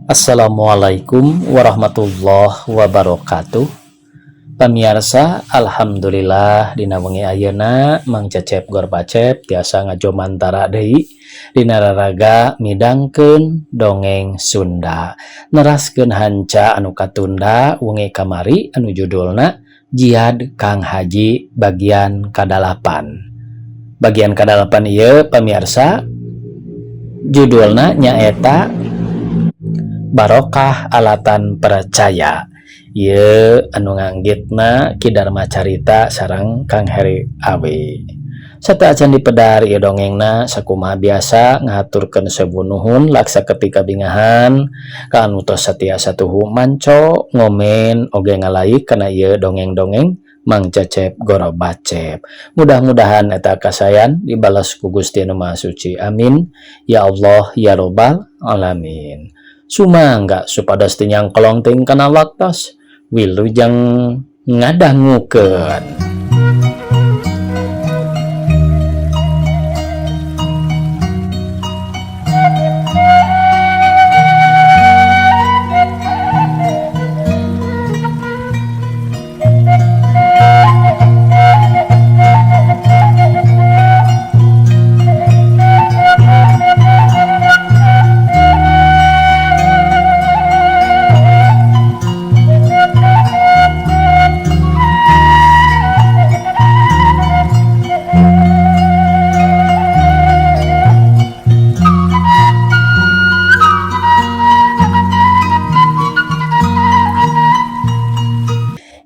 Assalamualaikum warahmatullahi wabarakatuh. Pamiarsa, alhamdulillah dina wengi ayeuna Mang Cecep Gorbacep tiasa ngajomantara deui dina raraga midangkeun dongeng Sunda. Neraskeun hanca anu katunda wengi kamari anu judulna Jihad Kang Haji bagian kadalapan. Bagian kadalapan ieu pamiarsa judulna nyaeta Barokah Alatan Percaya. Ieu anu nganggitna Ki Dharma Carita sareng Kang Heri Awi. Sateuacan dipedar ieu dongengna sakumaha biasa ngahaturkeun sewu nuhun laksa ketika bingahan ka anu tos satia satuhu manco ngomen oge ngalaik kana ieu dongeng-dongeng Mang Cecep Gorobacep. Mudah-mudahan eta kasayan dibalas ku Gusti Anu Maha Suci. Amin. Ya Allah ya Robbal Alamin. Sumangga supados teu nyangkolong teuing kana waktos. Wilujeng ngadangukeun.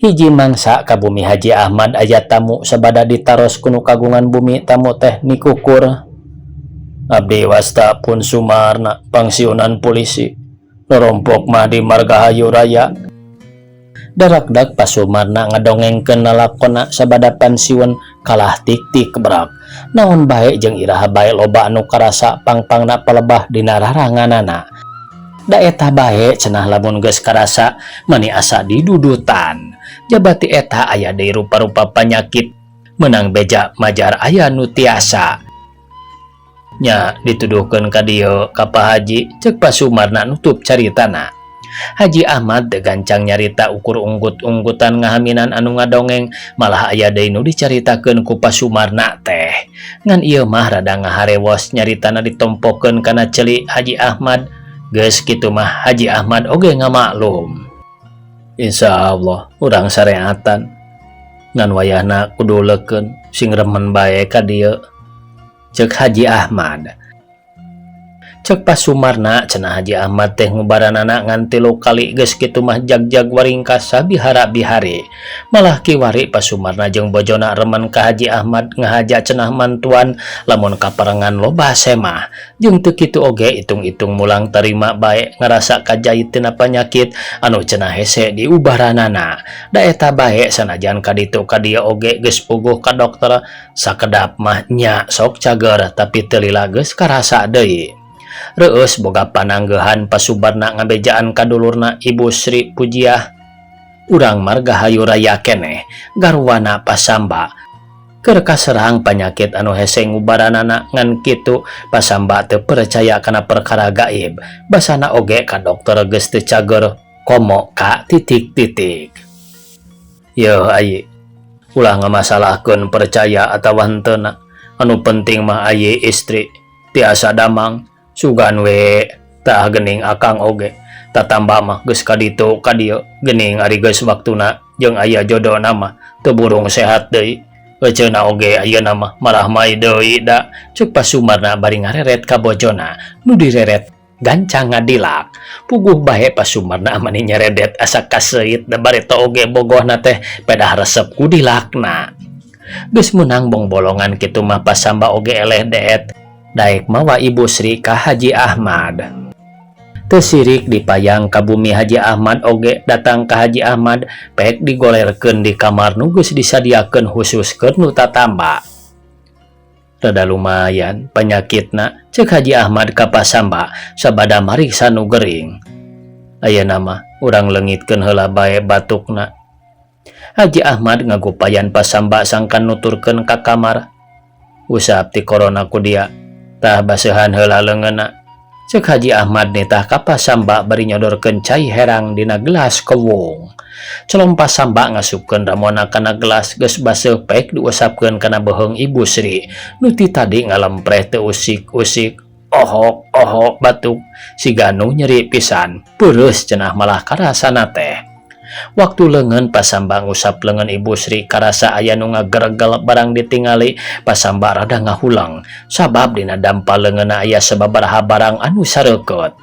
Hiji mangsa ka bumi Haji Ahmad aya tamu sabada ditaros ku nu kagungan bumi tamu teh nikukur. Abdi wasta pun Sumarna pangsiunan polisi rorompok mah di Margahayu Raya. Darakdak Pak Sumarna ngadongengkeun lalakonna sabada pansiun kalah tik-tik berak. Naon bae jeung iraha bae loba anu karasa pangpangna palebah dina raranganana. Da eta bae cenah lamun geus karasa mani asa didudutan. Jabati eta aya deui rupa-rupa panyakit meunang beja majar aya nu tiasa. Nya dituduhkeun ka dieu ka Pak Haji ceuk Pak Sumarna nutup caritana. Haji Ahmad teu gancang nyarita ukur unggut-unggutan ngahaminan anu ngadongeng malah aya deui nu dicaritakeun ku Pak Sumarna teh. Ngan ieu mah rada ngaharewos nyaritana ditompokeun kana ceuli Haji Ahmad. Geus kitu mah Haji Ahmad oge ngamaklum. Insya Allah urang sareatan ngan wayahna kudu leukeun sing remen bae ka dieu. Ceuk Haji Ahmad. Ceuk Pak Sumarna cenah Haji Ahmad teh ngubaranana ngan 3 kali geus kitu mah jagjag waringkas sabihara-bihari. Malah kiwari Pak Sumarna jeung bojona remen ka Haji Ahmad ngahaja cenah mantuan lamun kaparengan loba semah. Jeung teu kitu oge itung-itung mulang tarima bae ngarasa kajait tina panyakit anu cenah hese diubaranana. Da eta bae sanajan kaditu ka dieu oge geus puguh ka dokter sakedap mah nya sok cager tapi teu lila geus karasa deui. Reueus boga pananggehan Pasubarna ngabejaan ka dulurna Ibu Sri Pujiah. Urang Margahayu Raya keneh garwana Pasamba. Keur kaserang panyakit anu hese ngubaranana ngan kitu Pasamba teu percaya kana perkara gaib. Basana oge ka dokter geus teu cager komo ka titik-titik. Yeuh ayi, ulah ngamasalahkeun percaya atawa henteuna. Anu penting mah ayi istri tiasa damang. Sugan we tah gening akang oge tatamba mah geus kaditu ka dieu gening ari geus waktuna jeung aya jodona mah teu burung sehat deui eceuna oge ayeuna mah marahmai deui da ceuk Pak Sumarna bari ngareret ka bojona nu direret gancang ngadilak puguh bae Pak Sumarna mani nyeredet asa kaseuit da bareta oge bogohna teh pedah resep ku dilakna geus meunang bongbolongan kitu mah Pasamba oge eleh deet daek mawa Ibu Sri ka Haji Ahmad. Teu sirik dipayang ka bumi Haji Ahmad oge datang ka Haji Ahmad pek digolerkeun di kamar nu geus disadiakeun khusus keur nu tatamba. Rada lumayan panyakitna ceuk Haji Ahmad ka Pasamba sabada mariksa nu gering. Ayeuna mah urang leungitkeun heula bae batukna. Haji Ahmad ngagupayan Pasamba sangkan nuturkeun ka kamar. Usap ti korona ku dia. Tah baseuhan heula leungeunna. Cek Haji Ahmad nitah ka Pasamba bari nyodorkeun cai herang dina gelas kewung. Colom Pasamba ngasupkeun ramona kana gelas geus baseuh pek diusapkeun kana beuheung Ibu Sri nu ti tadi ngalempreh teu usik-usik ohok ohok batuk siga nu nyeri pisan peureus cenah malah karasana teh. Waktu leungeun Pasamba ngusap leungeun Ibu Sri karasa aya nu ngageregel barang ditingali Pasamba rada ngahuleng sabab dina dampal leungeunna aya sababaraha barang anu sareukeut.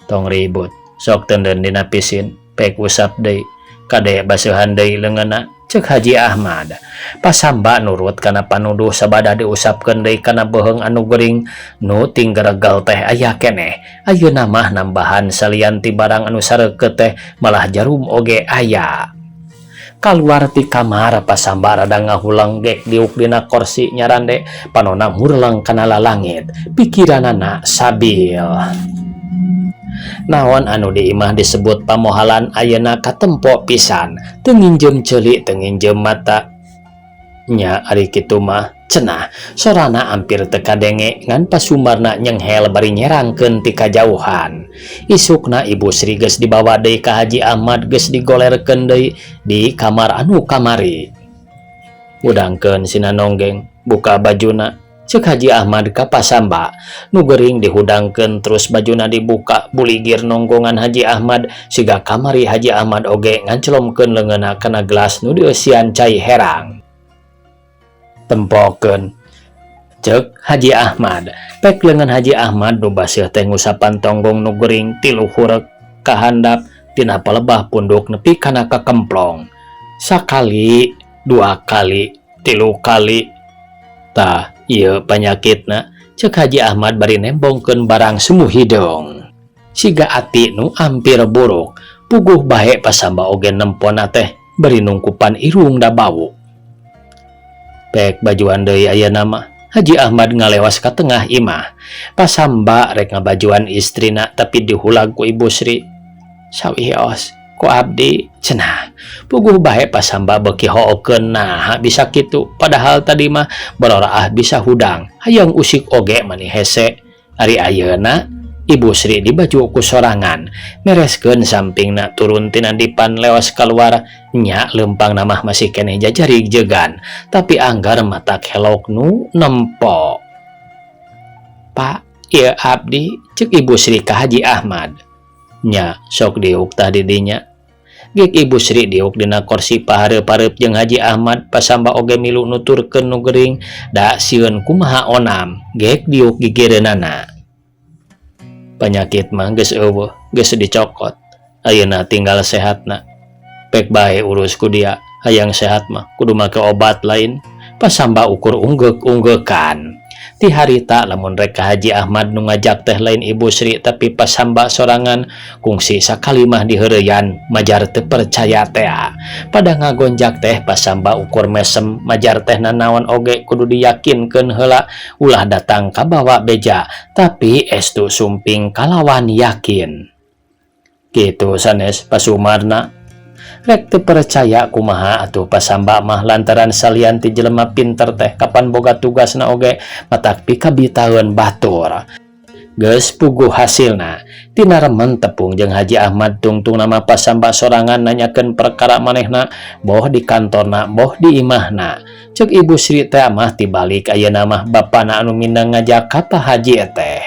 Tong ribut, sok teundeun dina pisin, pek usap deui, kade baseuhan deui leungeunna, cek Haji Ahmad. Pasamba nurut kana panuduh sabada diusapkeun deui kana beuheung anu gering nu tinggeregel teh aya keneh. Ayeuna mah nambahan salian ti barang anu sareukeut teh malah jarum oge aya. Kaluar ti kamar Pasamba rada ngahuleng gek diuk dina korsi nyarande panona murleng kana lalangit pikiranana sabil. Naon anu di imah disebut pamohalan ayeuna katempo pisan teu nginjeum ceuli teu nginjeum mata. Nya ari kitu mah cenah sorana ampir teu kadenge ngan pasumarna nyenghel bari nyerangkeun ti kajauhan. Isukna Ibu Sri geus dibawa deui ka Haji Ahmad geus digolerkeun deui di kamar anu kamari. Hudangkeun sina nonggeng buka bajuna cek Haji Ahmad ka Pasamba nu gering dihudangkeun terus bajuna dibuka buligir nonggongan Haji Ahmad siga kamari Haji Ahmad oge ngancelomkeun leungeunna kana gelas nu dieusian cai herang. Tempokeun cek Haji Ahmad pek leungeun Haji Ahmad nu baseuh teh ngusapan tonggong nu gering tilu hurek ka handap tina palebah punduk nepi kana kakemplong sakali dua kali tilu kali tah ieu panyakitna cek Haji Ahmad bari nembongkeun barang semu hideung siga ati nu ampir buruk puguh bae Pasamba oge nempona teh bari nungkupan irung da bau. Pek bajuan deui ayeuna mah Haji Ahmad ngalewas ka tengah imah. Pasamba rek ngabajuan istrina tapi dihulag ku Ibu Sri. Sawios ku abdi cenah. Puguh bae Pasamba beuki hookeun naha bisa kitu padahal tadi mah bororaah bisa hudang hayang usik oge mani hese. Ari ayeuna Ibu Sri dibaju ku sorangan mereskeun sampingna turun tina dipan lewas kaluar nya leumpangna mah masih keneh jajarig jegan tapi anggar mata kelok nu nempo. Pak, ieu abdi cek Ibu Sri ka Haji Ahmad. Nya sok diuk tah di dinya. Gek Ibu Sri diuk dina korsi pahareup-hareup jeung Haji Ahmad Pasamba oge milu nuturkeun nu gering da sieun kumaha onam gek diuk gigireunana. Panyakit mah geus eueuh geus dicokot ayeuna tinggal sehatna pek bae urus ku dia hayang sehat mah kudu make obat lain Pasamba ukur unggeuk-unggeukan. Ti harita lamun rek ka Haji Ahmad nu ngajak teh lain Ibu Sri tapi Pasamba sorangan kungsi sakalimah diheureyan majar teu percaya tea. Pada ngagonjak teh Pasamba ukur mesem majar teh nanaon oge kudu diyakinkeun heula ulah datang kabawa beja tapi estu sumping kalawan yakin. Kitu sanes Pasumarna. Rek teu percaya kumaha atuh Pasamba mah lantaran salian ti jelema pinter teh kapan boga tugasna oge matak pikabitaeun batur. Geus puguh hasilna tina remen tepung jeung Haji Ahmad tungtung nama Pasamba sorangan nanyakeun perkara manehna boh di kantorna boh di imahna. Cek Ibu Sri teh mah tibalik ayeuna mah bapana anu mindang ngajak ka Pak Haji teh.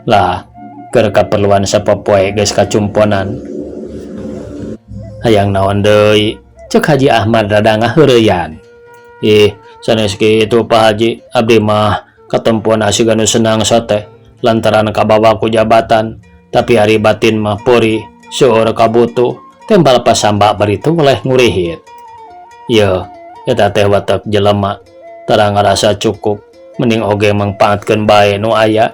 Lah keur kaperluan sapopoe geus kacumponan. Hayang naon deui cek Haji Ahmad rada ngaheureyan. Ih sanes kitu Pak Haji abdi mah katempuan siga nu senang soteh lantaran kabawa ku jabatan tapi ari batin mah peurih seueur kabutuh tembal Pasamba bari teu weleh ngurihit. Yeuh eta teh watek jelema tara ngarasa cukup mending oge mangpaatkeun bae nu aya.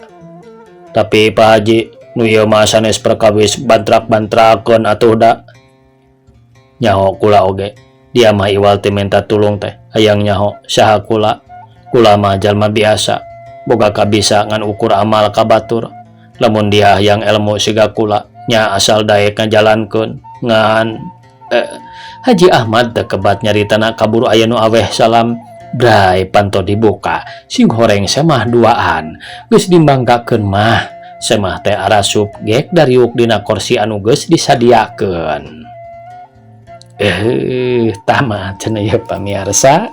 Tapi Pak Haji nu ieu mah sanes perkawis bantrak-bantrakeun atuh da. Nyaho kula oge dia mah iwal ti minta tulung teh hayang nyaho saha kula. Kula mah jalma biasa boga kabisa ngan ukur amal ka batur lamun dia hayang ilmu siga kula nya asal daek ngajalankeun ngan Haji Ahmad teu kebat nyaritana kaburu aya nu aweh salam Bray panto dibuka, singhoreng Semah duaan. Geus dimanggakeun mah, Semah teh arasup gek dariuk dina korsi anu geus disadiakeun. Eh, tamat cenah ieu, pamiarsa.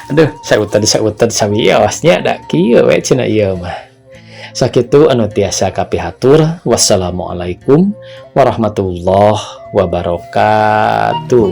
Aduh, sauted-sauted sawios nya, da kieu we cenah ieu mah. Sakitu anu tiasa kapihatur. Wassalamualaikum warahmatullahi wabarakatuh.